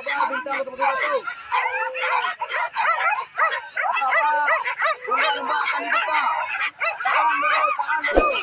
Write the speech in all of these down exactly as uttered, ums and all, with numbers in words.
Bintang betul-betul tu. Sabar. Bola lembak akan dibuka. Tahan dulu, tahan dulu.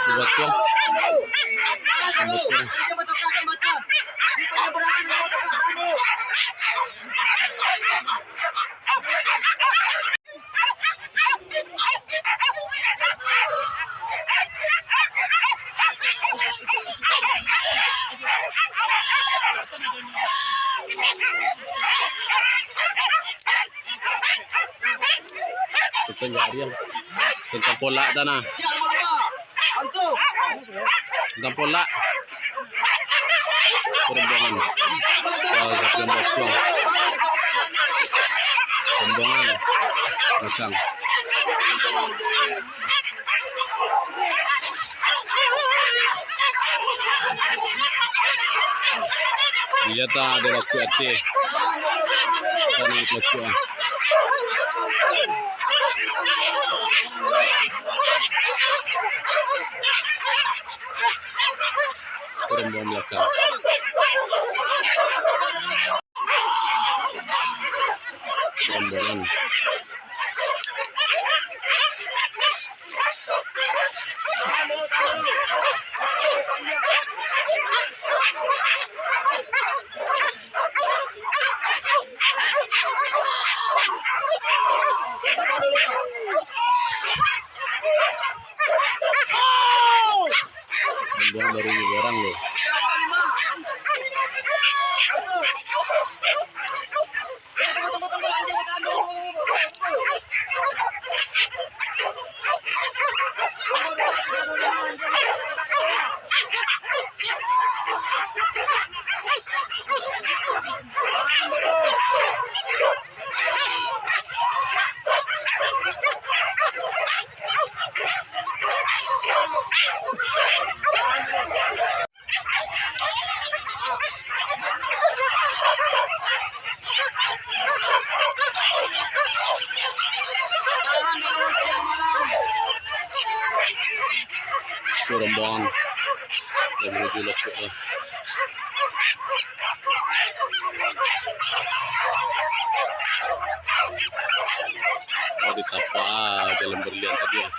Dibuat tuang. Dibuat tuang. Tentang polak tanah. Tentang polak. Rombongan. Wah, rombongan. Rombongan. Belakang. Iya, ta, ado lakuak ateh. Tadi lakuak, ah. Rombongan belakang. Rombongan. Rombongan baru ni barang lo. Itu rombongan yang menuju Loksuk, eh. Oh, ditapak, ah, jalan berlian tadi, ah.